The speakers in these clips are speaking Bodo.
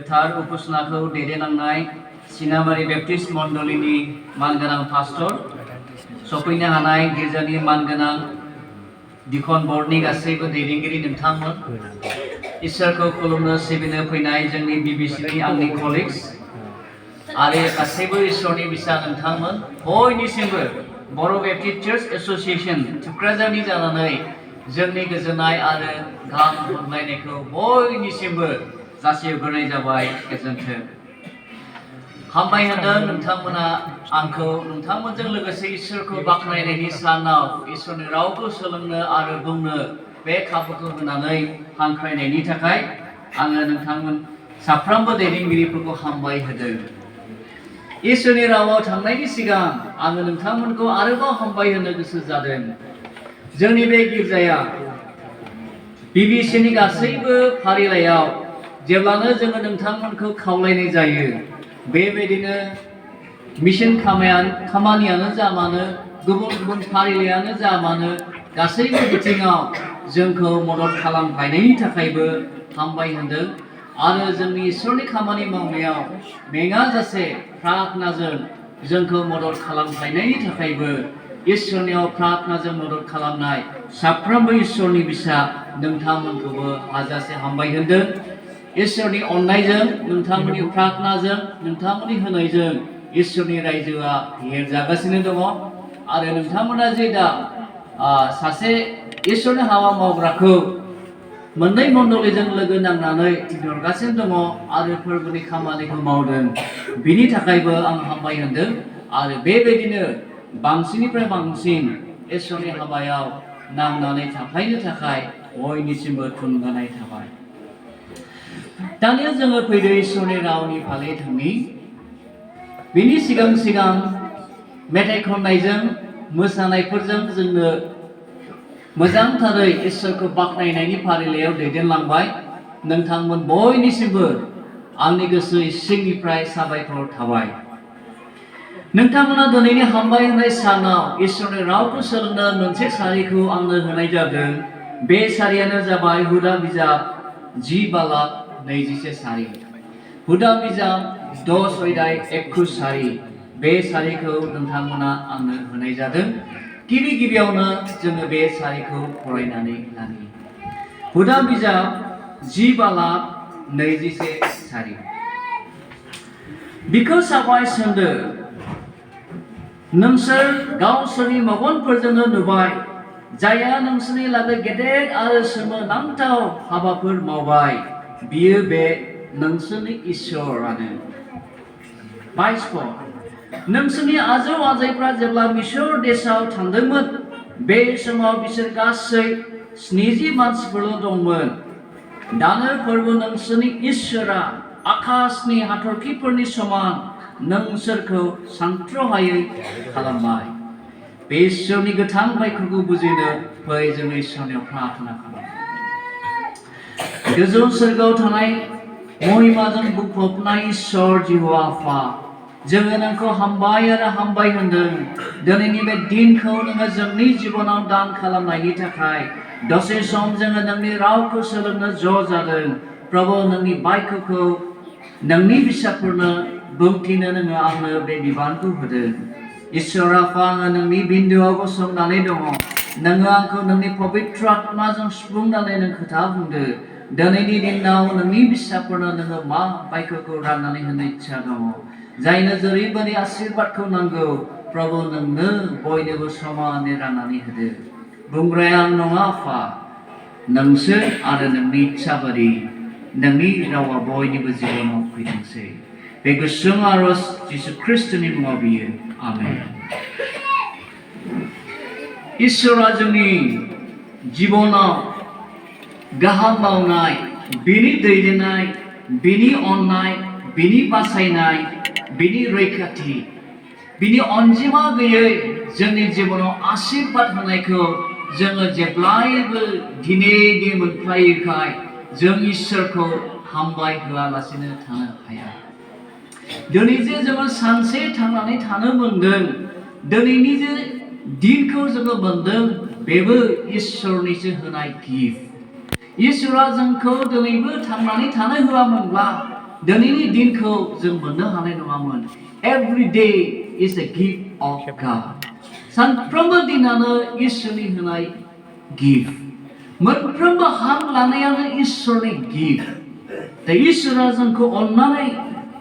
गोथार उपासनाखौ दैदेनलांनाय चिनामारी बेप्टिस्ट मण्डलीनि मानगोनां पास्टर, सफैनो हानाय गिर्जानि मानगोनां दिखन बर्डनि गासैबो दैदेनगिरि नोंथांमोन, इसोरखौ खुलुमनो सिबिनो फैनाय जोंनि B.B.C.नि आंनि कलिग्स आरो गासैबो इसोरनि बिसा नोंथांमोन, बयनिसिमबो बर' बेप्टिस्ट चार्च एस'सिएशन थुक्राझारनि जानानै जोंनि गोजोननाय आरो गाहाम हामलायनायखौ बयनिसिमबो जासिहरग्रोनाय जाबाय। गोजोन्थों। हामबाय होनदों नोंथांमोना आंखौ नोंथांमोनजों लोगोसे इसोरखौ बाख्नायनायनि सानाव इसोरनि रावखौ सोलोंनो आरो बुंनो बे खाबुखौ होनानै हांख्रायनायनि थाखाय आङो नोंथांमोन साफ्रोमबो दैदेनगिरिफोरखौ हामबाय होदों। इसोरनि रावाव थांनायनि सिगां आङो नोंथांमोनखौ आरोबाव हामबाय होनो गोसो जादों। जोंनि बे गिर्जाया B.B.C.नि गासैबो फारिलाइयाव जेब्लानो जोङो नोंथांमोनखौ खावलायनाय जायो, बेबायदिनो मिशन खामानियानो जा मानो, गुबुन गुबुन फारिलाइयानो जा मानो, गासैबो बिथिङाव जोंखौ मदद खालामफायनायनि थाखायबो हामबाय होनदों आरो जोंनि इसोरनि खामानि मावनायाव मेङाजासे प्रार्थनाजों जोंखौ मदद खालामफायनायनि थाखायबो इसोरनियाव प्रार्थनाजों मदद खालामनाय साफ्रोमबो इसोरनि बिसा नोंथांमोनखौबो हाजासे हामबाय होनदों। इसोरनि अननायजों, नोंथांमोननि प्रार्थनाजों, नोंथांमोननि होनायजों इसोरनि रायजोआ फेहेरजागासिनो दङ आरो नोंथांमोना जे दा सासे इसोरनि हाबा मावग्राखौ मोननै मण्डलीजों लोगो नांनानै थिनहरगासिनो दङ आरो फोरबोनि खामानिखौ मावदों, बिनि थाखायबो आं हामबाय होनदों आरो बेबायदिनो बांसिननिफ्राय बांसिन इसोरनि हाबायाव नांनानै थाफायनो थाखाय बयनिसिमबो थुलुंगानाय थाबाय। दानिया जोङो फैदो इसोरनि रावनि फाले थांनि। बिनि सिगां मेथाइ खननायजों मोसानायफोरजों जोंनो मोजांथारै इसोरखौ बाख्नायनायनि फारिलाइयाव दैदेनलांबाय। नोंथांमोन बयनिसिमबो आंनि गोसो सिंनिफ्राय साबायखर थाबाय। नोंथांमोना दिनैनि हामबाय होनाय सानाव इसोरनि रावखौ सोलोंनो मोनसे सारिखौ आंनो होनाय जादों। बे सारियानो जाबाय हुदा बिजाब 10:21 सारि। हुदा बिजाब 10:21 सारि। बे सारिखौ नोंथांमोना आंनो होनाय जादों। गिबियावनो जोङो बे सारिखौ फरायनानै लानि। हुदा बिजाब 10:21 सारि। बिखौ साबाय सोंदो, नोंसोर गावसोरनि मेगनफोरजोंनो नुबाय, जायहा नोंसोरनि लागै गेदेर आरो सोमोनांथाव हाबाफोर मावबाय, बियो बे नोंसोरनि इसोरानो। 22 नोंसोरनि आजौ आजैफ्रा जेब्ला मिसर देशआव थांदोंमोन, बे समाव बिसोर गासै 70 मानसिफोरल' दंमोन। दानो फोरबो नोंसोरनि इसोरा आकाशनि हाथरखिफोरनि समान नोंसोरखौ सानथ्र'हायै खालामबाय। बे इसोरनि गोथां बायख'खौ बुजिनो फै जों इसोरनियाव प्रार्थना खालामो। गोजौ सोरगोआव थानाय महिमाजों बुंफबनाय इसोर जिहुवा आफा, जोङो नोंखौ हामबाय आरो हामबाय होनदों। दिनैनि बे दिनखौ नोङो जोंनि जिबनाव दान खालामनायनि थाखाय दसे सम जोङो नोंनि रावखौ सोलोंनो ज' जादों। प्रभु, नोंनि बायख'खौ नोंनि बिसाफोरनो बुंथिनो नोङो आंनो बे बिबानखौ होदों। इसोर आफा, आङो नोंनि बिन्दोआव गसंनानै दङ। नोङो आंखौ नोंनि पबित्र आत्माजों सुफुंनानै नों खोथा बुंदो। दिनैनि दिनाव नोंनि बिसाफोरनो नोङो मा बायख'खौ राननानै होनो इच्छा दङ, जायनो जेरैबायदि आशीर्बादखौ नांगौ, प्रभु नोंनो बयनोबो समानै राननानै होदो। बुंग्राया आं नङा आफा, नोंसो आरो नोंनि इच्छा बादि नोंनि रावा बयनिबो जिबनाव फैथोंसै। बे गुसुं आरज जिसु ख्रिस्टनि मुङाव बियो। आमेन। इसोरा जोंनि जिबनाव गाहाम मावनाय, बिनि दैदेननाय, बिनि अननाय, बिनि बासायनाय, बिनि रैखाथि, बिनि अनजिमा गैयै जोंनि जिबनाव आशीर्बाद होनायखौ जोङो जेब्लायबो दिनै मोनफ्लायैखाय जों इसोरखौ हामबाय होआलासिनो थानो हाया। दिनै जे जोङो सानसे थांनानै थानो मोनदों, दिनैनि जे दिनखौ जोङो मोनदों, बेबो इसोरनिसो होनाय गिफ्ट। इसोरा जोंखौ दिनैबो थांनानै थानो होआमोनब्ला दिनैनि दिनखौ जों मोननो हानाय नङामोन. Every day is a gift of God. सानफ्रोमबो दिनानो इसोरनि होनाय गिफ्ट. मोनफ्रोमबो हां लानायानो इसोरनि गिफ्ट. दा इसोरा जोंखौ अननानै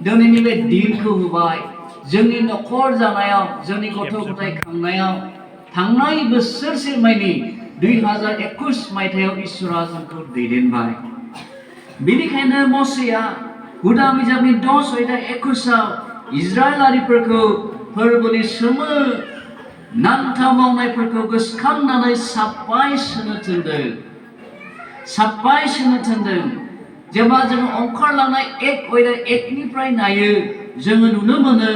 दिनैनि बे दिनखौ होबाय. जोंनि न'खर जानायाव, जोंनि गथ' गथाय खांनायाव थांनाय बोसोरसे मानि 2021 मायथाइयाव इसोरा जोंखौ दैदेनबाय. बेनिखायनो मसेया हुदा बिजाबनि 10:21 इजराइलारिफोरखौ फोरबोनि नांथाव मावनायफोरखौ गोसोखांनानै साफाय सोनो थिनदों. जेब्ला जों ओंखारलांनाय 1:1निफ्राय नायो, जोङो नुनो मोनो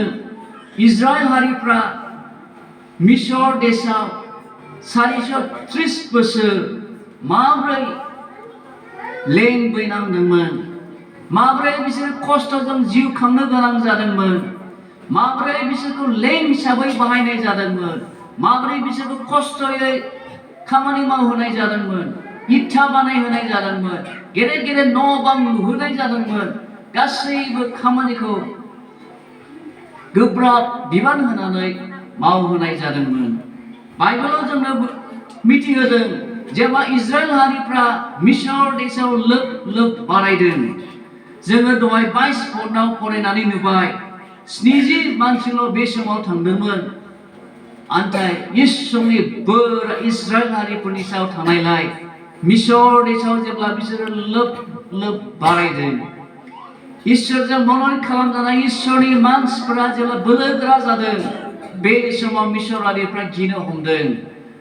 इजराइल हारिफ्रा मिसर देशआव 430 बोसोर माब्रै लेंबैनांदोंमोन, माब्रै बिसोर खस्थ'जों जिउ खांनो गोनां जादोंमोन, माब्रै बिसोरखौ लें हिसाबै बाहायनाय जादोंमोन, माब्रै बिसोरखौ खस्थ'यै खामानि मावहोनाय जादोंमोन, इथा बानायहोनाय जादोंमोन, गेदेर गेदेर न' बां लुहोनाय जादोंमोन. गासैबो खामानिखौ गोब्राब बिबान होनानै मावहोनाय जादोंमोन. बाइबेलाव जोंनो मिथिहोदों जेब्ला इजराइल हारिफ्रा मिसर देशआव लोब बारायदों. जोङो दहाय 22 पदआव फरायनानै नुबाय 70 मानसिल' बे समाव थांदोंमोन. नाथाय इसोरनि बोर इजराइल हारिफोरनि सायाव थानायलाय मिसर देशआव जेब्ला बिसोरो लोब बारायदों, इसोरजों मन'नित खालामजानाय इसोरनि मानसिफोरा जेब्ला बोलोगोरा जादों, बे समाव मिसरारिफ्रा गिनो हमदों.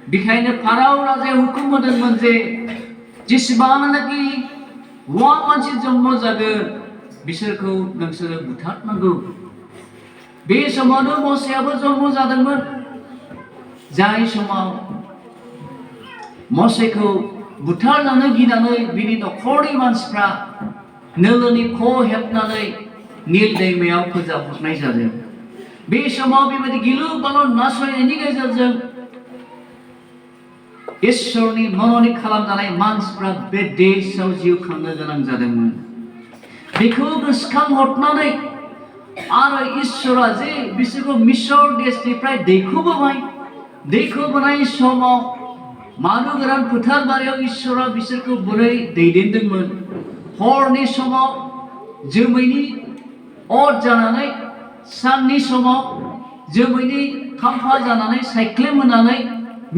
बेखायनो फाराव राजाया हुकुम होदोंमोन जे जेसेबांनाखि हौवा मानसि जन्म जागोन बिसोरखौ नोंसोरो बुथारनांगौ. बे समावनो मसेयाबो जन्म जादोंमोन. जाय समाव मसेखौ बुथारजानो गिनानै बिनि न'खरनि मानसिफ्रा नोलोनि ख' हेबनानै नील दैमायाव फोजाबहरनाय जादों. बे समाव बेबायदि गिलु बालु नासयनायनि गेजेरजों इसोरनि मन'नित खालामजानाय मानसिफ्रा बे देशआव जिउ खांनो गोनां जादोंमोन. बेखौ गोसोखांहरनानै आरो इसोरा जे बिसोरखौ मिसर देशनिफ्राय दैखोबोनाय समाव मानु गोरान फोथार बारियाव इसोरा बिसोरखौ बोरै दैदेनदोंमोन. हरनि समाव जोमैनि अर जानानै, साननि समाव जोमैनि खाम्फा जानानै सायख्लेम होनानै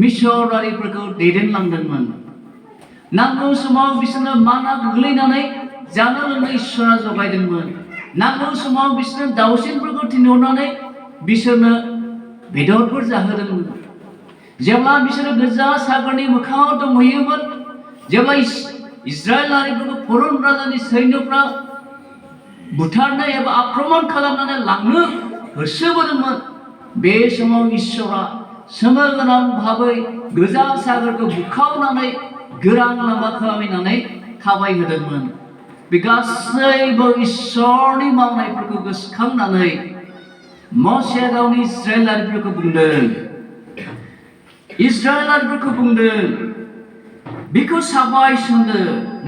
मिसरारिफोरखौ दैदेनलांदोंमोन. नांगौ समाव बिसोरनो माना गोग्लैनानै जानो लोंनो इसोरा जगायदोंमोन. नांगौ समाव बिसोरनो दाउसिनफोरखौ थिनहरनानै बिसोरनो बेदरफोर जाहोदोंमोन. जेब्ला बिसोरो गोजा सागरनि मोखाङाव दंहैयोमोन, जेब्ला इजराइलारिफोरखौ फरन राजानि सैन्यफ्रा बुथारनो एबा आक्रमण खालामनानै लांनो होसोबोदोंमोन, बे समाव इसोरा सोमोगोनां भाबै गोजा सागरखौ बुखावनानै गोरान लामा खालामनानै थाबायहोदोंमोन. बे गासैबो इसोरनि मावनायफोरखौ गोसोखांनानै मसेया गावनि इजराइलारिफोरखौ बुंदों, बिखौ साबाय सोंदो,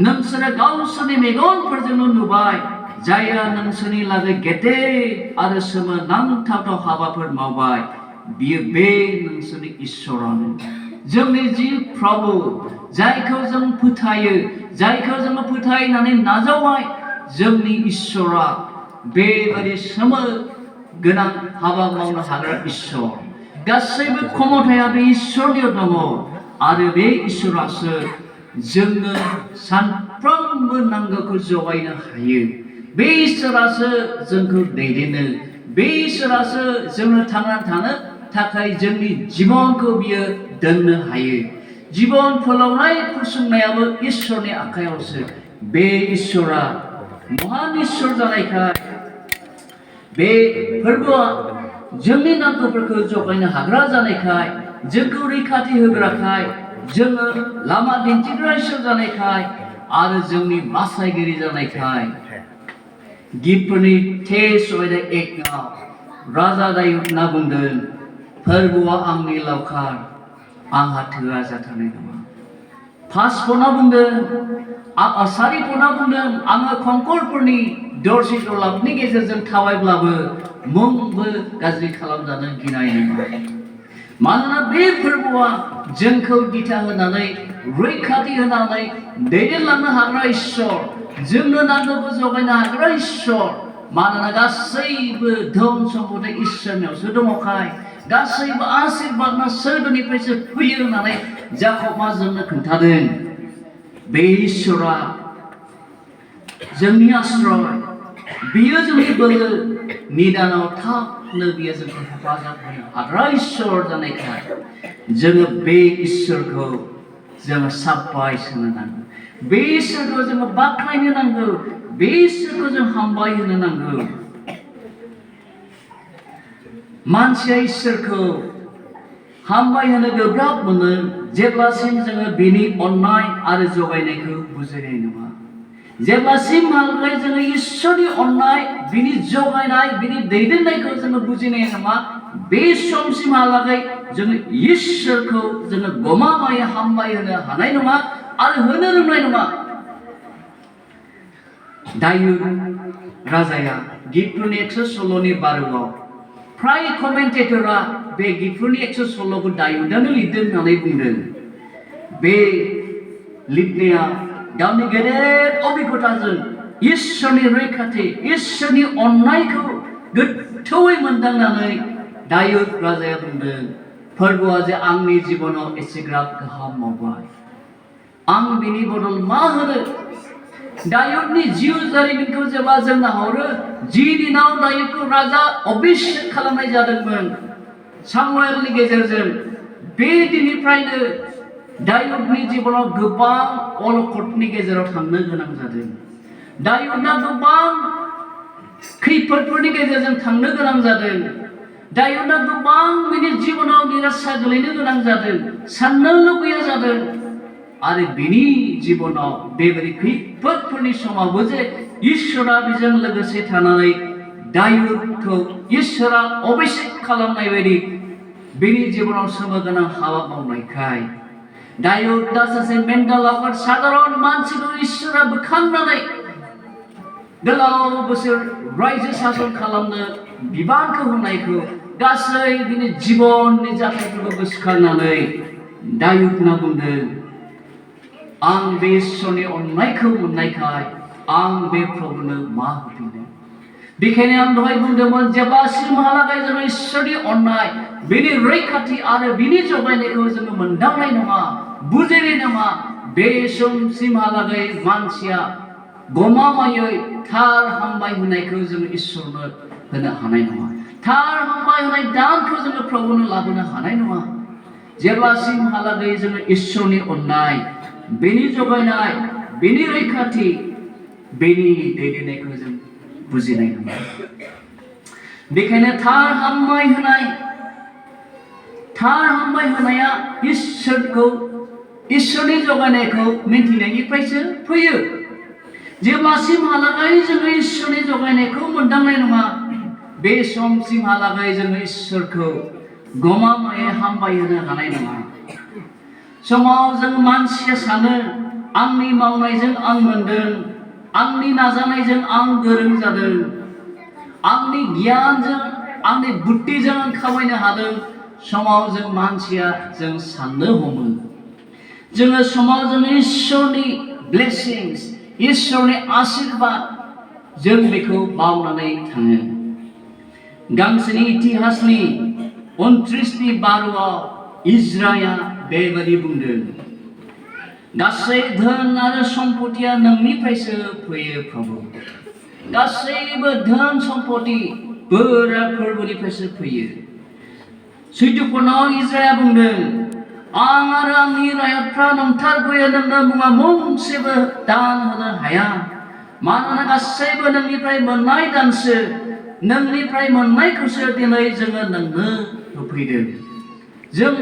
नोंसोरो गावसोरनि मेगनफोरजोंनो नुबाय, जायहा नोंसोरनि लागै गेदेर आरो सोमोनांथाव हाबाफोर मावबाय. बियो बे नोंसोरनि इसोरानो, जोंनि जि प्रभु, जायखौ जों फोथायो, जायखौ जोङो फोथायनानै नाजावबाय. जोंनि इसोरा बेबायदि गोनां हाबा मावनो हाग्रा इसोर. गासैबो क्षमताया बे इसोरनियाव दङ आरो बे इसोरासो जोंनो सानफ्रोमबो नांगौखौ जगायनो हायो. बे इसोरासो जोंखौ दैदेनो. बे इसोरासो जोंनो थांना थानो थाखाय जोंनि जिबनखौ बियो दोननो हायो. जिबन फोलावनाय फुसुंनायाबो इसोरनि आखायावसो. बे इसोरा महान इसोर जानायखाय बे फोरबोआ जोंनि नांगौफोरखौ जगायनो हाग्रा जानायखाय, जोंखौ रैखाथि होग्राखाय, जोङो लामा दिन्थिग्रा इसोर जानायखाय आरो जोंनि बासायगिरि जानायखाय, गिबफोरनि 1:1 राजा दायुदना बुंदों, फोरबोआ आंनि लावखार, आंहा थोआ जाथारनाय नङा. 5 पदआ बुंदों, 4 पदआ बुंदों, आङो खंखरफोरनि दरसे दरलाबनि गेजेरजों थाबायब्लाबो मुंबो गाज्रि खालामजानो गिनाय नङा मानोना बे फोरबोआ जोंखौ दिथा होनानै रैखाथि होनानै दैदेनलांनो हाग्रा इसोर जोंनो नांगौखौ जगायनो हाग्रा इसोर मानोना गासैबो धन सम्पदा इसोरनियावसो दङखाय गासैबो आशीर्बादआ सोरगोनिफ्रायसो फैयो होननानै जाकबआ जोंनो खोन्थादों बे इसोरा जोंनि आश्रय बियो जोंनि बोलो निदानाव थाबनो बियो जोंखौ हेफाजाब होनो हाग्रा इसोर जानायखाय जोङो बे इसोरखौ जोङो साबायखर होनो नांगौ बे इसोरखौ जोङो बाख्नायनो नांगौ बे इसोरखौ जों हामबाय होनो नांगौ मानसिया इसोरखौ हामबाय होनो गोब्राब मोनो जेब्लासिम जोङो बिनि अननाय आरो जगायनायखौ बुजिनाय नङा जेब्लासिमहालागै जोङो इसोरनि अननाय बिनि जगायनाय बिनि दैदेननायखौ जोङो बुजिनाय नङा बे समसिमहालागै जोङो इसोरखौ जोङो गमामायै हामबाय होनो हानाय नङा आरो होनो रोंनाय नङा दायो राजाया गिबफोरनि 116 12 फ्राय कमेन्टेटरआ बे गिबफोरनि 116 खौ दायुदानो लिरदों होननानै बुंदों बे लिरनाया गावनि गेदेर अभिज्ञताजों इसोरनि रैखाथि इसोरनि अननायखौ गोथौयै मोनदांनानै दायो राजाया बुंदों फोरबोआ जे आंनि जिबनाव एसेग्राब गाहाम मावबाय आं बिनि बदल मा होनो दायुदनि जिउ जारिमिनखौ जेब्ला जों नाहरो जि दिनाव दायुदखौ राजा अभिषेक खालामनाय जादोंमोन सामुएलनि गेजेरजों बे दिननिफ्रायनो दायुदनि जिबनाव गोबां अलखदनि गेजेराव थांनो गोनां जादों दायुदआ गोबां खैफोदफोरनि गेजेरजों थांनो गोनां जादों दायुदआ गोबां बिनि जिबनाव निराशा गोलैनो गोनां जादों साननो लुबैया जादों आरो बिनि जिबनाव बेबायदि खैफोदफोरनि समावबो जे इसोरा बिजों लोगोसे थानानै दायुदखौ इसोरा अभिषेक खालामनाय बायदि बिनि जिबनाव सोमोगोनां हाबा मावनायखाय दायुदआ सासे मेन्टालाव साधारन मानसिखौ इसोरा बोखांनानै गोलाव बोसोर रायजो सासन खालामनो बिबानखौ होनायखौ गासै बिनि जिबननि जाथायफोरखौ गोसोखांनानै दायुदआ बुंदों आं बे इसोरनि अननायखौ मोननायखाय आं बे प्रभुनो मा होफिननो बेखायनो आं दहाय बुंदोंमोन जेब्लासिमहालागै जों इसोरनि अननाय बिनि रैखाथि आरो बिनि जगायनायखौ जोङो मोनदांनाय नङा बुजिनाय नङा बे समसिमहालागै मानसिया गमामायै थार हामबाय होनायखौ जों इसोरनो होनो हानाय नङा थार हामबाय होनाय दानखौ जोङो प्रभुनो लाबोनो हानाय नङा जेब्लासिमहालागै जोङो इसोरनि अननाय बेनि जगायनाय बेनि रैखाथि बेनि दैदेननायखौ जों बुजिनाय नङा बेखायनो थार हामबाय होनाया इसोरनि जगायनायखौ मिन्थिनायनिफ्रायसो फैयो जेब्लासिमहालागै जोङो इसोरनि जगायनायखौ मोनदांनाय नङा बे समसिमहालागै जोङो इसोरखौ गमामायै हामबाय होनो हानाय नङा समाव जों मानसिया सानो आंनि मावनायजों आं मोनदों आंनि नाजानायजों आं गोरों जादों आंनि गियानजों आंनि बुद्धिजों आं खामायनो हादों समाव जों मानसिया जों साननो हमो जोङो समाव जों इसोरनि ब्लेसिंस इसोरनि आशीर्बाद जों बेखौ बावनानै थाङो गांसेनि इतिहासनि 29:12 इजराया बेबायदि बुंदों गासै धोन आरो सम्पथिया नोंनिफ्रायसो फैयो प्रभु गासैबो धोन सम्पथि बोर आरो फोरबोनिफ्रायसो फैयो सैथोफोरनाव इजराया बुंदों आं आरो आंनि रायजोफ्रा नंथारगौयै नोंनो मुङा मोनसेबो दान होनो हाया मानोना गासैबो नोंनिफ्राय मोननाय दानसो नोंनिफ्राय मोननायखौसो दिनै जोङो नोंनो होफैदों जों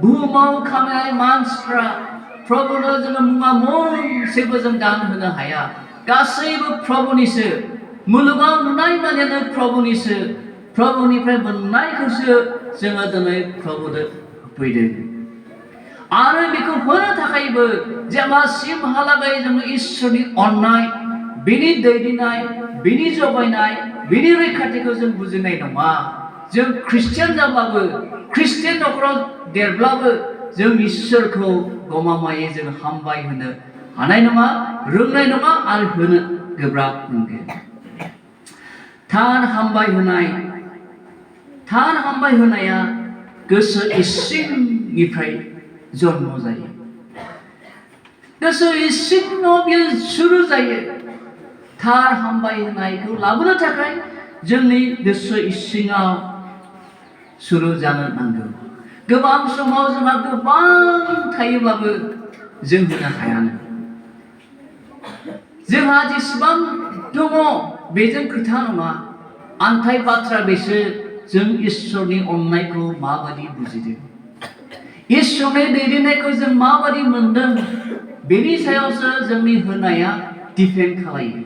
बुहुमाव खामायनाय मानसिफ्रा प्रभुनो जोङो मुङा मोनसेबो जों दान होनो हाया गासैबो प्रभुनिसो मुलुगाव नुनाय मानियानो प्रभुनिसो प्रभुनिफ्राय मोननायखौसो जोङो दिनै प्रभुनो होफैदों आरो बेखौ होनो थाखायबो जेब्लासिमहालागै जोङो इसोरनि अननाय बिनि दैदेननाय, बिनि जगायनाय, बिनि रैखाथिखौ जों बुजिनाय नङा। जों ख्रिस्टियान जाब्लाबो, ख्रिस्टियान न'खराव देरब्लाबो जों इसोरखौ गमामायै जों हामबाय होनो हानाय नङा, रोंनाय नङा आरो होनो गोब्राब मोनगोन। थार हामबाय होनाया गोसो इसिंनिफ्राय जन्म जायो। गोसो इसिङाव बियो सुरु जायो। थार हामबाय होनायखौ लाबोनो थाखाय जोंनि गोसो इसिङाव सुरु जानो नांगौ। गोबां समाव जोंहा गोबां थायोब्लाबो जों होनो हायानो। जोंहा जेसेबां दङ बेजों खोथा नङा, आन्थाय बाथ्रा बेसो जों इसोरनि अननायखौ माबादि बुजिदों, इसोरनि दैदेननायखौ जों माबादि मोनदों, बेनि सायावसो जोंनि होनाया दिपेन्ड खालायो।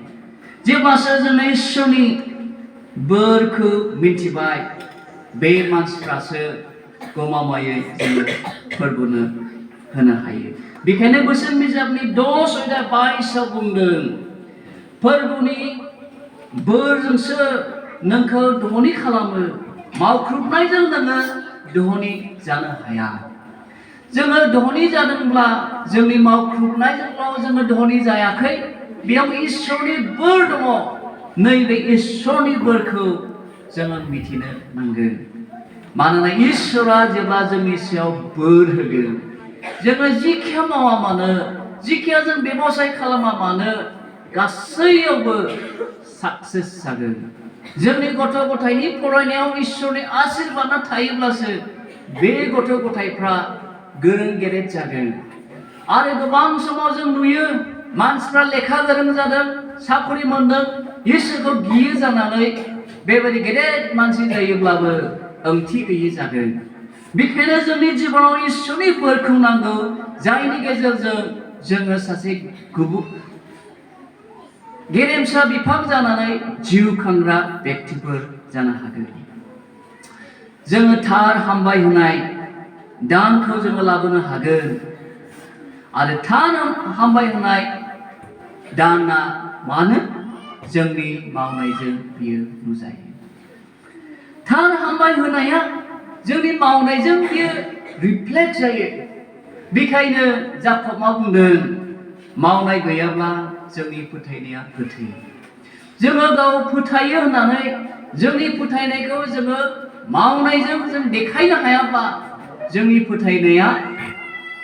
जेब्लासो जों इसोरनि बोरखौ मिथिबाय, बे मानसिफ्रासो गमामायै जोङो फोरबोनो होनो हायो। बेखायनो बोसोन बिजाबनि 10:22 बुंदों, फोरबोनि बोरजोंसो नोंखौ धनी खालामो, मावख्रुबनायजों नोङो धनी जानो हाया। जोङो धनी जादोंब्ला जोंनि मावख्रुबनायजोंल' जोङो धनी जायाखै, बेयाव इसोरनि बोर दङ। नैबे इसोरनि बोरखौ जोङो मिथिनो नांगोन। मानोना इसोरा जेब्ला जोंनि सायाव बोर होगोन, जोङो जिखिया मावा मानो, जिखिया जों बेबसाय खालामा मानो, गासैयावबो साक्सेस जागोन। जोंनि गथ' गथायनि फरायनायाव इसोरनि आशीर्बादा थायोब्लासो बे गथ' गथायफ्रा गोरों गेदेर जागोन। आरो गोबां समाव जों नुयो मानसिफ्रा लेखा गोरों जादों, साख्रि मोनदों, इसोरखौ गियो जानानै बेबायदि गेदेर मानसि जायोब्लाबो ओंथि गैयि जागोन। बेखायनो जोंनि जिबनाव इसोरनि बोरखौ नांगौ, जायनि गेजेरजों जोङो सासे गेरेमसा बिफां जानानै जिउ खांग्रा बेक्तिफोर जानो हागोन। जोङो थार हामबाय होनाय दानखौ जोङो लाबोनो हागोन। आरो थार हामबाय होनाय दाना मानो जोंनि मावनायजों बियो नुजायो। थार हामबाय होनाया जोंनि मावनायजों बियो रिफ्लेक्ट जायो। बेखायनो जाकबआ बुंदों, मावनाय गैयाब्ला जोंनि फोथायनाया गोथै। जोङो गाव फोथायो होननानै जोंनि फोथायनायखौ जोङो मावनायजों जों देखायनो हायाब्ला, जोंनि फोथायनाया,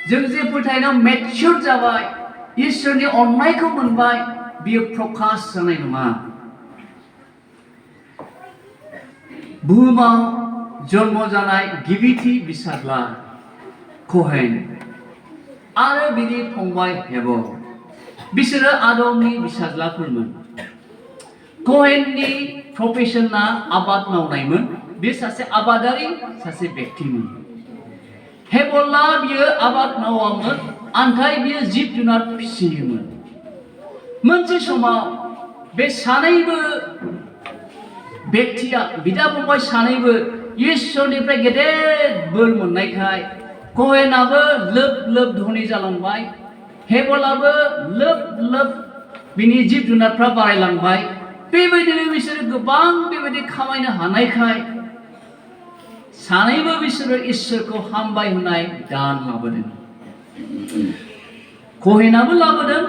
जों जे फोथायनायाव मेच्युर जाबाय, इसोरनि अननायखौ मोनबाय, बियो प्रकाश जानाय नङा। बुहुमाव जन्म जानाय गिबिथि फिसाज्ला कहेन आरो बिनि फंबाय हेबेल, बिसोरो आदमनि फिसाज्लाफोरमोन। कहेननि प्रफेसना आबाद मावनायमोन। बे सासे आबादारि, सासे बेक्तिमोन। हेबेलआ बियो आबाद मावामोन, आन्थाय बियो जिब जुनार फिसियोमोन। मोनसे समाव बे सानैबो बेक्तिया, बिदा फंबाय सानैबो इसोरनिफ्राय गेदेर बोर मोननायखाय कहेनाबो लोब लोब धनी जालांबाय, हेबेलाबो लोब लोब बिनि जिब जुनारफ्रा बारायलांबाय। बेबायदिनो बिसोरो गोबां बेबायदि खामायनो हानायखाय सानैबो बिसोरो इसोरखौ हामबाय होनाय दान लाबोदों। कहेनाबो लाबोदों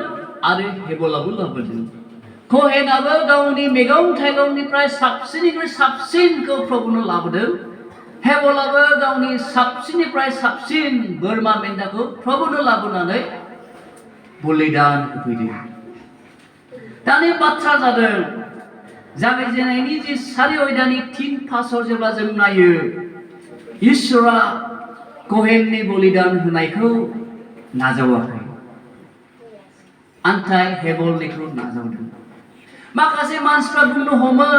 आरो हेबेलाबो लाबोदों। कहेनाबो गावनि मैगं थाइगंनिफ्राय साबसिननिफ्राय साबसिनखौ प्रभुनो लाबोदों। हेबेलाबो गावनि साबसिननिफ्राय साबसिन बोरमा मेन्दाखौ प्रभुनो लाबोनानै बलिदान होफैदों। दानि बाथ्रा जादों, जागायजेननायनि जे 4 अध्यायनि 3-5 जेब्ला जों नायो, इसोरा कहेननि बलिदान होनायखौ नाजावाखै, आन्थाय हेबेलनिखौ नाजावदों। माखासे मानसिफ्रा बुंनो हमो,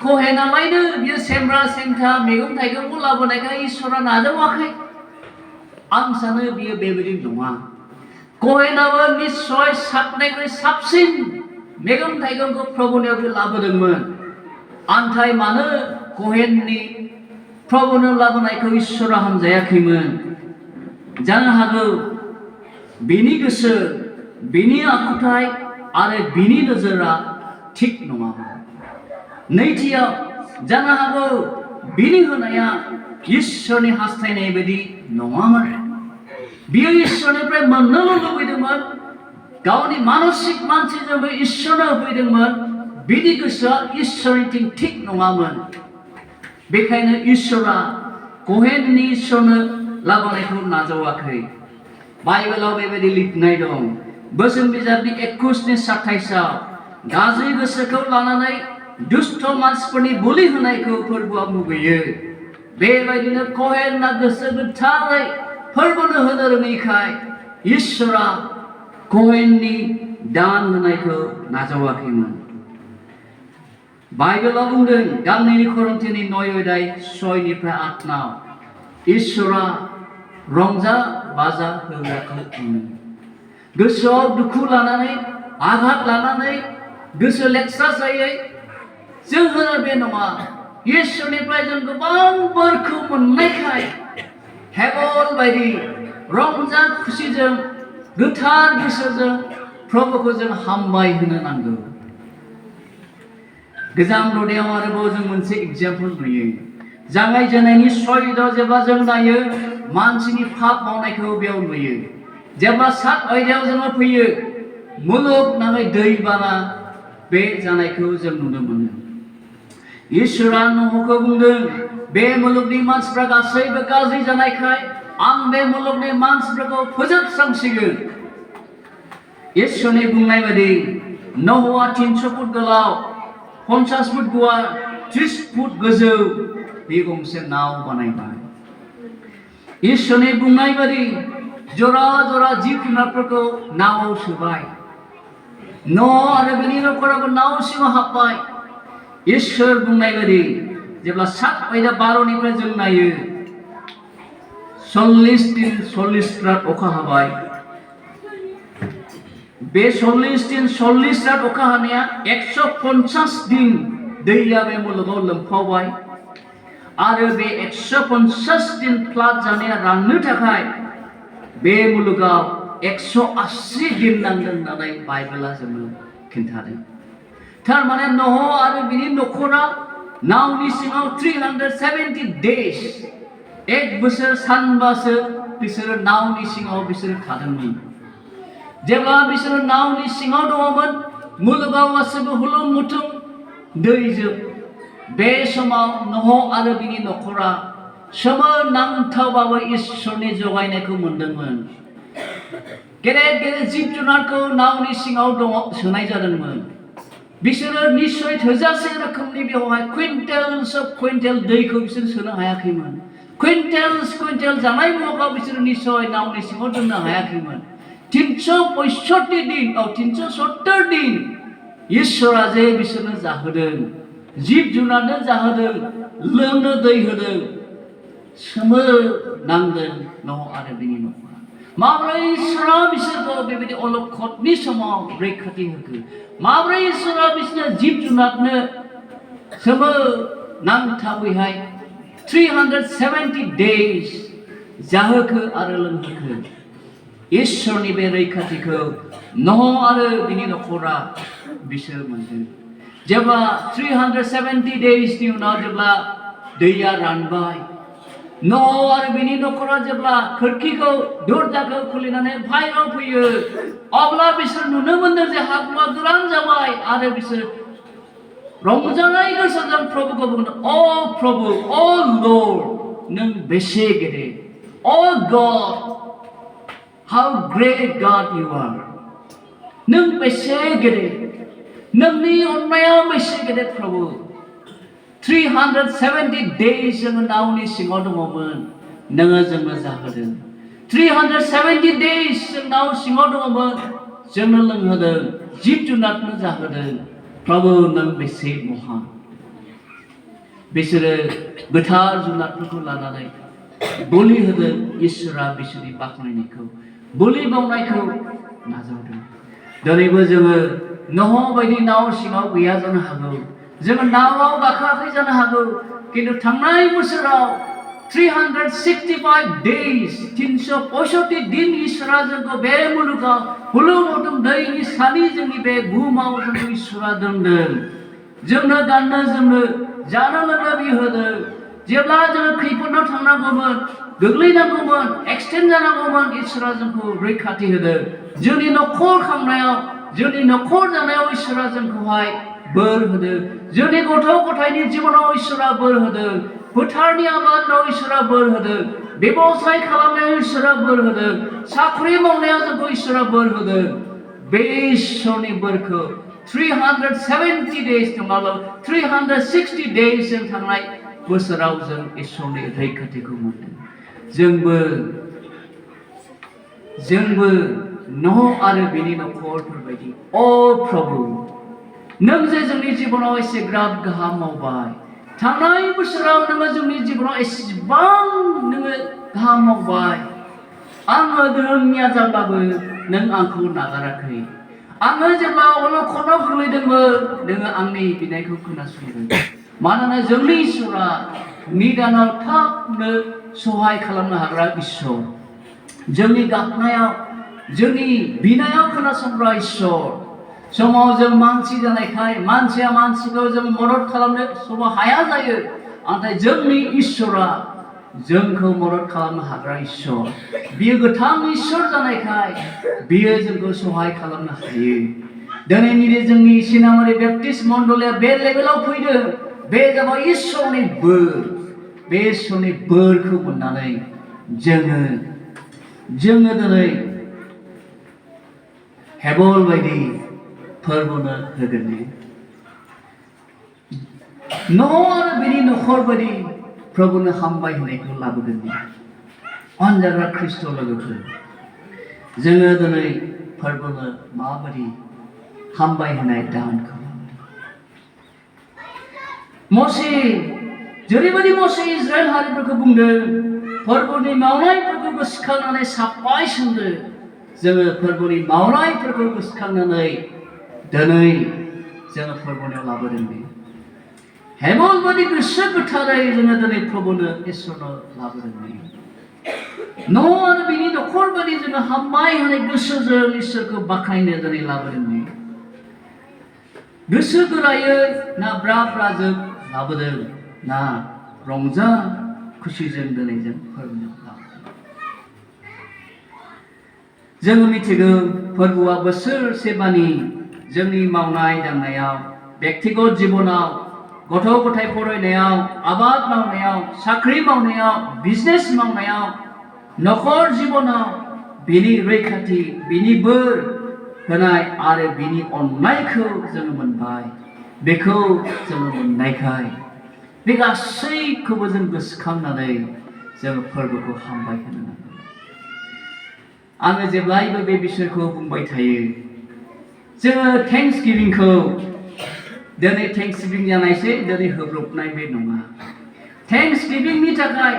कहेनालायनो बियो सेमब्रा सेंथा मैगं थाइगंखौ लाबोनायखाय इसोरा नाजावाखै। आं सानो बियो बेबायदि नङा। कहेनाबो निस्सय साबनायनिख्रुइ साबसिन मैगं थाइगंखौ प्रभुनियाव लाबोदोंमोन। आन्थाय मानो कहेननि प्रभुनो लाबोनायखौ इसोरा हामजायाखैमोन? जानो हागौ बिनि गोसो, बिनि आखुथाय आरो बिनि नोजोरा थिग नङामोन। नैथियाव जानो हागौ बिनि होनाया इसोरनि हास्थायनाय बायदि नङामोन। बियो इसोरनिफ्राय मोननोल' लुबैदोंमोन, गावनि मानसिक मानसिजोंबो इसोरनो होफैदोंमोन, बिनि गोसोआ इसोरनिथिं थिग नङामोन। बेखायनो इसोरा कहेननि इसोरनो लाबोनायखौ नाजावाखै। बाइबेलाव बेबायदि लिरनाय दं, बोसोन बिजाबनि 21:27 गाज्रि गोसोखौ लानानै दुष्ट मानसिफोरनि बोलि होनायखौ फोरबोआ मुगैयो। बेबायदिनो कहेनना गोसो गोथारै फोरबोनो होनो रोङैखाय इसोरा कहेननि दान होनायखौ नाजावाखैमोन। बाइबेलाव बुंदों गांनैनि करिन्थिनि 9:6-8 इसोरा रंजा बाजा होग्राखौ अनो। गोसोआव दुखु लानानै, आघात लानानै, गोसो लेक्सा जायै जों होनो बे नङा। इसोरनिफ्राय जों गोबां बोरखौ मोननायखाय हेबल बायदि रंजा खुसिजों गोथार गोसोजों प्रभुखौ जों हामबाय होनो नांगौ। गोजाम रदायाव आरोबाव जों मोनसे एग्जाम्पल नुयो। जागायजेननायनि 6 जेब्ला जों नायो मानसिनि पाप मावनायखौ बेयाव नुयो। जेब्ला 7 जोङो फैयो मुलुगनाङै दैबाना बे जानायखौ जों नुनो मोनो। इसोरा न'हखौ बुंदों, बे मुलुगनि मानसिफ्रा गासैबो गाज्रि जानायखाय आं बे मुलुगनि मानसिफोरखौ फोजोबस्रांसिगोन। इसोरनि बुंनाय बायदि न'हआ 300 फुट गोलाव, 50 फुट गुवार, 30 फुट गोजौ बे गंसे नाव बानायबाय। इसोरनि बुंनाय बायदि जरा जरा जिब जुनारफोरखौ नावआव सोबाय। न' आरो बिनि न'खराबो नाव सिङाव हाबबाय। इसोर बुंनाय बायदि जेब्ला 7:12 जों नायो 40 दिन 40 रात अखा हाबाय। बे 40 दिन 40 रात अखा हानाया 150 दिन दैया बे मुलुगाव लोमफावबाय। आरो बे 150 दिन फ्लाद जानाया राननो थाखाय बे मुलुगाव 180 दिन नांदों होननानै बाइबेला जोंनो खिन्थादों। थारमाने न'ह आरो बिनि न'खरा नावनि सिङाव 370 days 1 बोसोर सानबासो बिसोरो नावनि सिङाव बिसोरो थादोंमोन। जेब्ला बिसोरो नावनि सिङाव दङमोन मुलुगाव गासैबो हुलुम मुथुम दैजों। बे समाव न'ह आरो बिनि न'खरा सोमोनांथावबाबो इसोरनि जगायनायखौ मोनदोंमोन। गेदेर गेदेर जिब जुनारखौ नावनि सिङाव सोनाय जादोंमोन। बिसोरो निश्चय थोजासे रोखोमनि बेवहाय कुइन्टेल दैखौ बिसोर सोनो हायाखैमोन। कुइन्टेल जानाय मुवाखौ बिसोर निश्चय नावनि सिङाव दोननो हायाखैमोन। 370 दिन इसोरा जे बिसोरनो जाहोदों, जिब जुनारनो जाहोदों, लोंनो दै होदों। सोमोनांदों न'ह आरो बिनि न'खरा। माब्रै इसोरा बिसोरखौ बेबायदि अलखदनि समाव रैखाथि होखो, माब्रै इसोरा बिसोरनो जिब जुनारनो सोमोनांथावैहाय 370 days जाहोखो आरो लोंहोखो। इसोरनि बे रैखाथिखौ न'ह आरो बिनि न'खरा बिसोर मोनदों। जेब्ला 370 daysनि उनाव जेब्ला दैया रानबाय, न'ह आरो बिनि न'खरा जेब्ला खोरखिखौ दरजाखौ खुलिनानै बायह्रायाव फैयो, अब्ला बिसोर नुनो मोनदों जे हाब्रुआ गोरान जाबाय। आरो बिसोर रंजानाय गोसोजों प्रभुखौ बुंदों, अ प्रभु, अ लर्ड, नों बेसे गेदेर, अ गड, हाउ ग्रेट गड इउ आर। नों बेसे गेदेर, नोंनि अननाया बेसे गेदेर प्रभु। 370 days जोङो नावनि सिङाव दङमोन, नोङो जोंनो जाहोदों। 370 days जों नाव सिङाव दङमोन, जोंनो लोंहोदों, जिब जुनारनो जाहोदों। प्रभु नों बेसे महान। बिसोरो गोथार जुनारफोरखौ लानानै बोलि होदों। इसोरा बिसोरनि बाख्नायनायखौ, बोलि बावनायखौ नाजावदों। दिनैबो जोङो न'ह बायदि नाव सिङाव गैया जानो हागौ, जोङो नावआव गाखोआखै जानो हागौ, किन्तु थांनाय बोसोराव 365 days 365 दिन ईश्वरा जोंखौ बे मुलुगाव हुलुमुलुग दैनि सानि जोंनि बे बुहुमाव जोंखौ ईश्वरा दोनदों जोंनो गाननो जोमनो जानो लोंनो बिहोदों जेब्ला जोङो खैफोदाव थांनांगौमोन गोग्लैनांगौमोन एक्सिडेन्ट जानांगौमोन ईश्वरा जोंखौ रैखाथि होदों जोंनि न'खर खांनायाव जोंनि न'खर जानायाव ईश्वरा जोंखौहाय बोर होदों जोंनि गथ' गथायनि जिबनाव ईश्वरा बोर होदों फोथारनि आबादाव ईश्वरा बोर होदों बेबसाय खालामनायाव ईश्वरा बोर होदों साख्रि मावनायाव जोंखौ ईश्वरा बोर होदों बे ईश्वरनि बोरखौ 370 days नङाब्ला 360 days जों थांनाय बोसोराव जों ईश्वरनि रैखाथिखौ मोनदों जोंबो न'ह आरो बिनि न'खरफोर बायदि अ प्रभु नों जे जोंनि जिबनाव एसेग्राब गाहाम मावबाय थांनाय बोसोराव नोङो जोंनि जिबनाव एसेबां नोङो गाहाम मावबाय आङो धोरोमनिया जाब्लाबो नों आंखौ नागाराखै आङो जेब्ला अलखदाव गोग्लैदोंमोन नोङो आंनि बिनायखौ खोनासंदों मानोना जोंनि ईश्वरा निदानाव थाबनो सहाय खालामनो हाग्रा ईश्वर जोंनि गाबनायाव जोंनि बिनायाव खोनासंग्रा ईश्वर समाव जों मानसि जानायखाय मानसिया मानसिखौ जों मदद खालामनो समाव हाया जायो नाथाय जोंनि ईश्वरा जोंखौ मदद खालामनो हाग्रा ईश्वर बियो गोथां ईश्वर जानायखाय बियो जोंखौ सहाय खालामनो हायो दिनैनि जोंनि चिनामारि बेप्टिस्ट मण्डलिया बे लेभेलाव फैदों बे जाबाय ईश्वरनि बोर बे ईश्वरनि बोरखौ मोननानै जोङो दिनै हेबल बायदि फोरबोनो होगोन न'ह आरो बिनि न'खर बायदि प्रभुनो हामबाय होनायखौ लाबोगोन अनजाग्रा ख्रिस्ट' लोगोफोर जोङो दिनै फोरबोनो माबायदि हामबाय होनाय दानखौ मसे जेरैबायदि मसे इजराइल हारिफोरखौ बुंदों फोरबोनि मावनायफोरखौ गोसोखांनानै साफाय सोंदों जोङो फोरबोनि मावनायफोरखौ गोसोखांनानै दिनै जोङो फोरबोनियाव लाबोदों हेबल बायदि गोसो गोथारै जोङो दिनै प्रभुनो ईश्वरनो लाबोदों न'ह आरो बिनि न'खर बायदि जोङो हामबाय होनाय गोसोजों ईश्वरखौ बाख्नायनो दिनै लाबोदों गोसो गोरायै ना ब्रा ब्राजों लाबोदों ना रंजा खुसिजों दिनै जों फोरबोआव लाबोदों जोङो मिथिगौ फोरबोआ बोसोरसेमानि जोंनि मावनाय दांनायाव बेक्तिगत जिबनाव गथ' गथाय फरायनायाव आबाद मावनायाव साख्रि मावनायाव बिजनेस मावनायाव न'खर जिबनाव बिनि रैखाथि बिनि बोर होनाय आरो बिनि अननायखौ जोङो मोनबाय बेखौ जोङो मोननायखाय बे गासैखौबो जों गोसोखांनानै जोङो फोरबोखौ हामबाय होनो नांगौ आङो जेब्लायबो बे बिसयखौ बुंबाय थायो जोङो थेंक्स गिभिंखौ दिनै थेंक्स गिभिं जानायसै दिनै होब्रबनाय बे नङा थेंक्स गिभिंनि थाखाय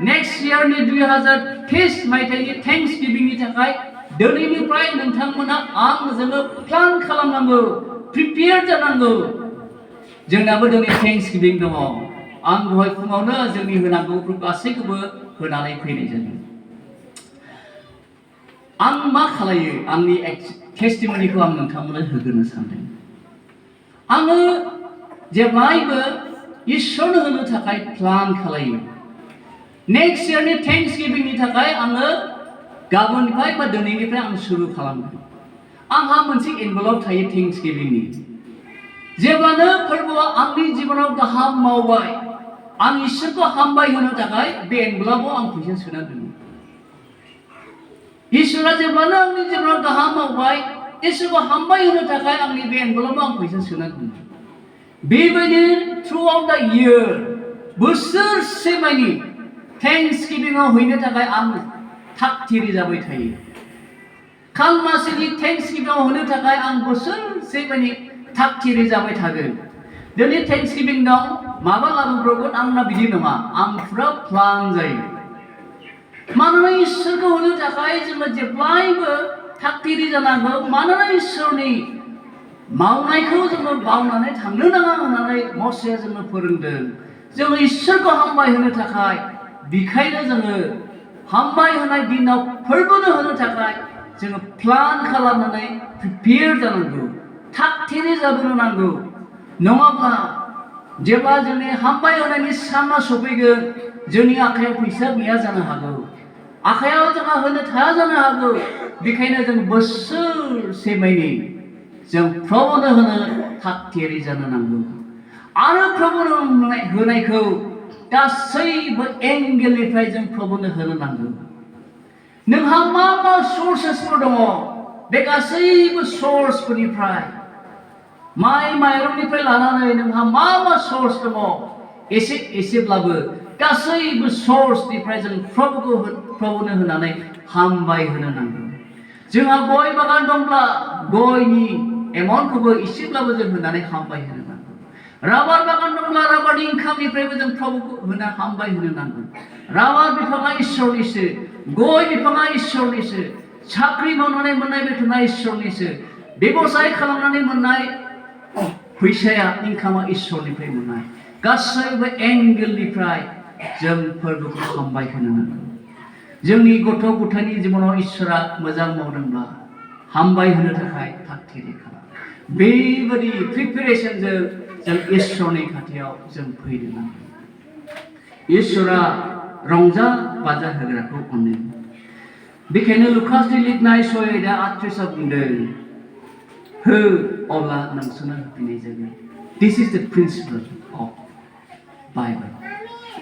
नेक्स्ट इयारनि 2023 मायथाइनि थेंक्स गिभिंनि थाखाय दिनैनिफ्राय नोंथांमोना जोङो प्लान खालामनांगौ प्रिपेयार जानांगौ जोंनाबो दिनै थेंक्स गिभिं दङ आं दहाय फुङावनो जोंनि होनांगौफोर गासैखौबो होनानै फैनाय जादों आं मा खालायो आंनि टेस्टिमनिखौ आं नोंथांमोननो होग्रोनो सानदों आङो जेब्लायबो ईश्वरनो होनो थाखाय प्लान खालायो नेक्स्ट इयारनि थेंक्स गिभिंनि थाखाय आङो गाबोननिफ्राय बा दिनैनिफ्राय आं सुरु खालामगोन आंहा मोनसे एनभेलप थायो थेंक्स गिभिंनि जेब्लानो फोरबोआ आंनि जिबनाव गाहाम मावबाय आं ईश्वरखौ हामबाय होनो थाखाय बे एनभेलपआव आं फैसा सोना दोनो ईश्वरा जेब्लानो आंनि जिबनाव गाहाम मावबाय ईश्वरखौ हामबाय होनो थाखाय आंनि बे एनभेलपआव आं फैसा सोना दोनो बेबायदि थ्रु आउट द इयार बोसोरसे मानि थेंक्स गिभिंआव हैनो थाखाय आं थाग थियारि जाबाय थायो खालमासिनि थेंक्स गिभिंआव होनो थाखाय आं बोसोरसे मानि थाग थियारि जाबाय थागोन दिनै थेंक्स गिभिं दं माबा लाबोब्रबगोन आंना बिदि नङा आं फुरा प्लान जायो मानोना ईश्वरखौ होनो थाखाय जोङो जेब्लायबो थाग थियारि जानांगौ मानोना ईश्वरनि मावनायखौ जोङो बावनानै थांनो नाङा होननानै मसेया जोंनो फोरोंदों जोङो ईश्वरखौ हामबाय होनो थाखाय बेखायनो जोङो हामबाय होनाय दिनाव फोरबोनो होनो थाखाय जोङो प्लान खालामनानै प्रिपेयार जानांगौ, थाग थियारि जाबोनो नांगौ। नङाब्ला जेब्ला जोंनि हामबाय होनायनि साना सफैगोन, जोंनि आखायाव फैसा गैया जानो हागौ, आखायाव जोंहा होनो थाया जानो हागौ। बेखायनो जों बोसोरसे मानि जों प्रभुनो होनो थाग थियारि जानो नांगौ। आरो प्रभुनो होनायखौ गासैबो एंगेलनिफ्राय जों प्रभुनो होनो नांगौ। नोंहा मा मा सर्सेसफोर दङ, बे गासैबो सर्सफोरनिफ्राय माइरंनिफ्राय लानानै नोंहा मा मा सर्स दङ, एसे एसेब्लाबो गासैबो सर्सनिफ्राय जों प्रभुनो होनानै हामबाय होनो नांगौ। जोंहा गय बागान दंब्ला गयनि एमाउन्टखौबो एसेब्लाबो जों होनानै हामबाय होनो नांगौ। राबार बागान दंब्ला राबारनि इनकामनिफ्रायबो जों प्रभुखौ होना हामबाय होनो नांगौ। राबार बिफाङा इसोरनिसो, गय बिफाङा इसोरनिसो, साख्रि मावनानै मोननाय बेथना इसोरनिसो, बेबसाय खालामनानै मोननाय फैसाया इनकामा इसोरनिफ्राय मोननाय। गासैबो एंगेलनिफ्राय जों फोरबोखौ हामबाय होनो नांगौ। जोंनि गथ' गथायनि जिबनाव इसोरा मोजां मावदोंब्ला हामबाय होनो थाखाय थाग थियारि खालाम। बेबायदि प्रिपेरेसनजों जों इसोरनि खाथियाव जों फैनो नांगौ। इसोरा रंजा बाजा होग्राखौ अनो। बेखायनो लुकासनि लिरनाय 6:38 बुंदों, हो अब्ला नोंसोरनो होफिननाय जागोन। दिस इज द प्रिन्सिपल अफ बाइबेल।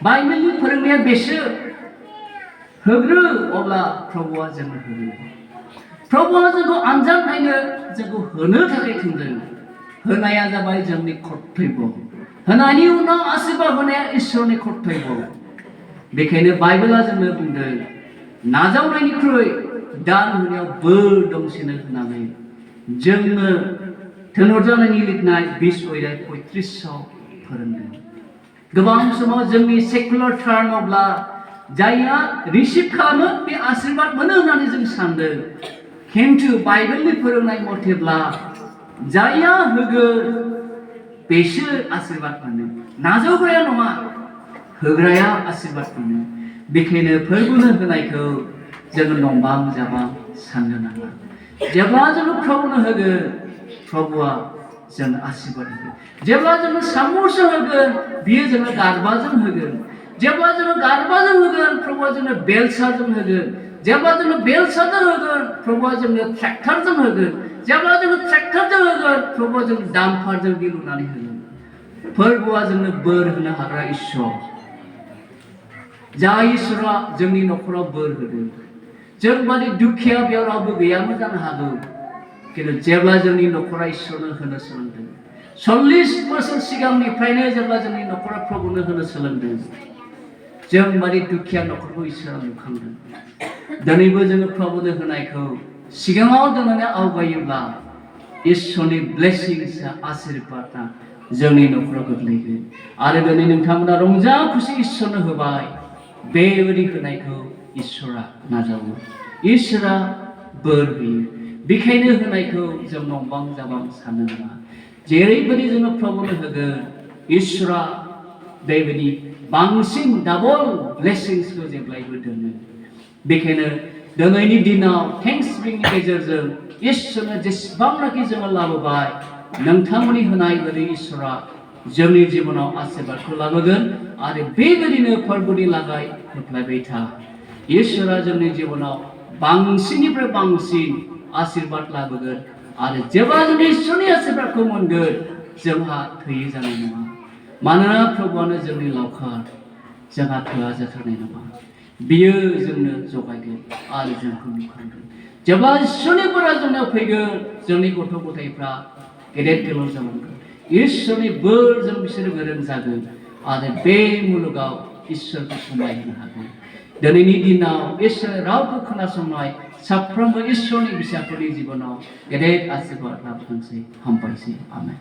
बाइबेलनि फोरोंनाया बेसो, होग्रो अब्ला प्रभुआ जोंनो होयो। प्रभुआ जोंखौ आनजाद नायनो, जोंखौ होनो थाखाय थिनदों। होनाया जाबाय जोंनि कर्तब्य। होनायनि उनाव आशीर्बाद होनाया इसोरनि कर्तब्य। बेखायनो बाइबेला जोंनो बुंदों, नाजावनायनिख्रुइ दान होनायाव बोर दंसिनो होननानै जोंनो थोनहरजानायनि लिरनाय 20:35 फोरोंदों। गोबां समाव जोंनि सेकुलार टार्मब्ला जायहा रिसिभ खालामो बे आशीर्बाद मोनो होननानै जों सानदों। खिन्थु बाइबेलनि फोरोंनाय मथेब्ला जायहा होगोन बेसो आशीर्बाद मोनो, नाजावग्राया नङा, होग्राया आशीर्बाद मोनो। बेखायनो फोरबोनो होनायखौ जोङो नंबां जाबां साननो नाङा। जेब्ला जोङो प्रभुनो होगोन, प्रभुआ जोंनो आशीर्बाद होगोन। जेब्ला जोङो सामसजों होगोन, बियो जोङो गारबाजों होगोन। जेब्ला जोङो गारबाजों होगोन, प्रभुआ जोंनो बेलसाजों होगोन। जेब्ला जोङो बेलसाजों होगोन, प्रभुआ जोंनो ट्रेक्टरजों होगोन। जेब्ला जोङो ट्रेक्टरजों होगोन, प्रभुआ जोंनो डाम्पारजों दिरुनानै होगोन। फोरबोआ जोंनो बोर होनो हाग्रा इसोर। जाय इसोरा जोंनि न'खराव बोर होदों। जों बादि दुखिया बेयाव रावबो गैयामोन जानो हागौ, किन्तु जेब्ला जोंनि न'खरा इसोरनो होनो सोलोंदों, 40 बोसोर सिगांनिफ्रायनो जेब्ला जोंनि न'खरा प्रभुनो होनो सोलोंदों, जों बादि दुखिया न'खरखौ इसोरा नुखांदों। दिनैबो जोङो प्रभुनो होनायखौ सिगाङाव दोननानै आवगायोब्ला इसोरनि ब्लेसिंसआ, आशीर्बादआ जोंनि न'खराव गोग्लैगोन। आरो दिनै नोंथांमोना रंजा खुसि इसोरनो होबाय, बेबायदि होनायखौ इसोरा नाजावो, इसोरा बोर होयो। बेखायनो होनायखौ जों नंबां जाबां साननो नाङा। जेरैबायदि जोङो प्रभुनो होगोन, इसोरा बेबायदि बांसिन डाबल ब्लेसिंसखौ जेब्लायबो दोनो। बेखायनो दिनैनि दिनाव थेंक्सगिभिंनि गेजेरजों इसोरनो जेसेबांनाखि जोङो लाबोबाय, नोंथांमोननि होनाय बायदि इसोरा जोंनि जिबनाव आशीर्बादखौ लाबोगोन। आरो बेबायदिनो फोरबोनि लागाय होफ्लायबाय था। इसोरा जोंनि जिबनाव बांसिननिफ्राय बांसिन आशीर्बाद लाबोगोन। आरो जेब्ला जों इसोरनि आशीर्बादखौ मोनगोन, जोंहा थोयै जानाय नङा। मानोना प्रभुआनो जोंनि लावखार, जोंहा थोआ जाथारनाय नङा। बियो जोंनो जगायगोन आरो जोंखौ नुखांगोन। जेब्ला इसोरनि बोरा जोंनाव फैगोन, जोंनि गथ' गथायफ्रा गेदेर गोलाव जालांगोन। इसोरनि बोरजों बिसोरो गोरों जागोन आरो बे मुलुगाव इसोरखौ समायहोनो हागोन। दिनैनि दिनाव इसोर रावखौ खोनासंनाय साफ्रोमबो इसोरनि फिसाफोरनि जिबनाव गेदेर आशीर्बाद लाबोथोंसै। हामबायसै। आमेन।